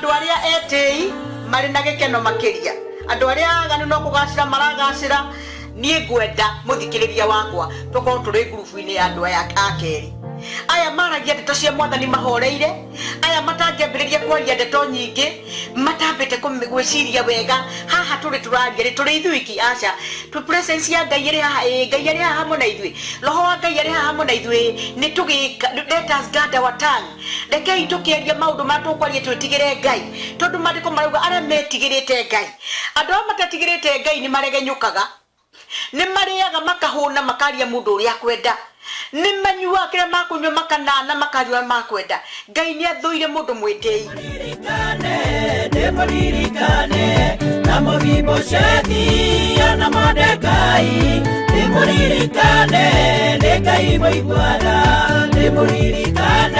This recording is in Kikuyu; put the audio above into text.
Andũ arĩa etĩi marĩ na gĩkeno makĩria, andũ arĩa aganu no kũgacĩra maragacĩra. Niĩ ngwenda mũthikĩrĩria wakwa tũkorwo tũrĩ ngurubu-inĩ ya andũ aya a kerĩ, aya maragia ndeto cia Mwathani mahoreire, aya matangĩambĩrĩria kwaria ndeto nyingĩ matambĩte gwĩciria wega. Haha tũrĩ tũraria rĩ, tũrĩ ithuiki? Aca. Tũ presence ya Ngai ĩrĩ haha? Ĩĩ. Ngai arĩ haha hamwe na ithuĩ, Roho wa Ngai arĩ haha hamwe na ithuĩ. Nĩ tũgĩka, let us guard our tongue. Rekei tũkĩaria maũndũ marĩa tũkwaria twĩtigĩre Ngai, tondũ maandĩko marauga arĩa metigĩrĩte Ngai. Andũ arĩa matetigĩrĩte Ngai nĩ maregenyũkaga, nĩ marĩaga makahũna, makaria mũndũ ũrĩa akwenda, nĩ manyuaga kĩrĩa makũnyua makanana, makaria ũrĩa makwenda. Ngai nĩ athũire mũndũ mwĩtĩi. Ndĩmũririkane na Mefiboshethi na Mordekai, ndĩmũririkane nĩ Ngai mũiguana, ndĩmũririkane.